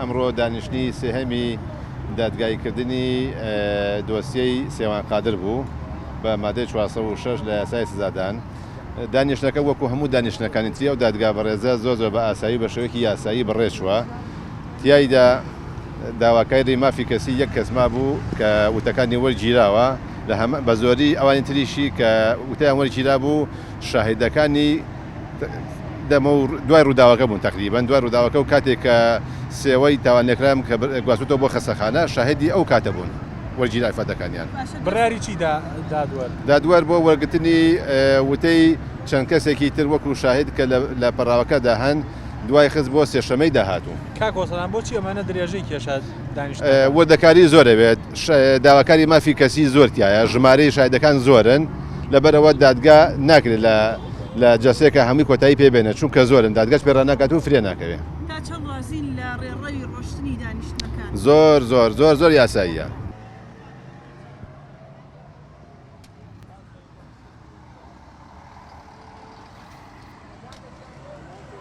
ئەمڕۆ دانیشتنی سێهەمی دادگاییکردنی دۆسیەی سێوان قادر بوو بە مادەی 406 لە یاسای سزادان. دانیشتنەکە وەکو هەموو دانیشتنەکانی تری ئەو دادگا بەڕێزە زۆر زۆر بە ئاسایی و بە شێوەیەکی یاسایی بەڕێچووە. تیایدا داواکاری مافی کەسی یەک کەس مابوو کە وتەکانی وەرگیراوە لە هەمە بە زۆری ئەوانی تریشی کە وتەیان وەرگیرابوو شاهیدەکانی دەمە و دوای ڕووداوەکە بوون تەقریبەن دوای ڕووداوەکە و کاتێک کە سێوەی تاوانلێکرام کە گواستوتەوە بۆ خەستەخانە شاهیدی ئەو کاتە بوون وەرگیرا ئیفادەکانیان. بڕیاری چی دا دادوەر؟ دادوەر بۆ وەرگرتنی وتەی چەند کەسێکی تر وەکو شاهید کە لە پەڕاوەکەدا هەن دوای خست بۆ سێشەمەی داهاتوو. کاک ئۆسەلان بۆچی ئەمانە درێژەی کێشا دانیشتنەکە؟ وردەکاری زۆر ئەوێت، داواکاری مافی کەسی زۆر تیایە، ژمارەی شاهیدەکان زۆرن، لەبەرئەوە دادگا ناکرێت لە لە جەسێکا هەمووی کۆتایی پێ بێنێت، چونکە زۆرن، دادگاش پێ ڕاناکات و فرێ ناکەوێ. تا چەند ڕازین لە ڕێڕەوی ڕۆشتنی دانیشتنەکان؟ زۆر زۆر زۆر زۆر یاساییە.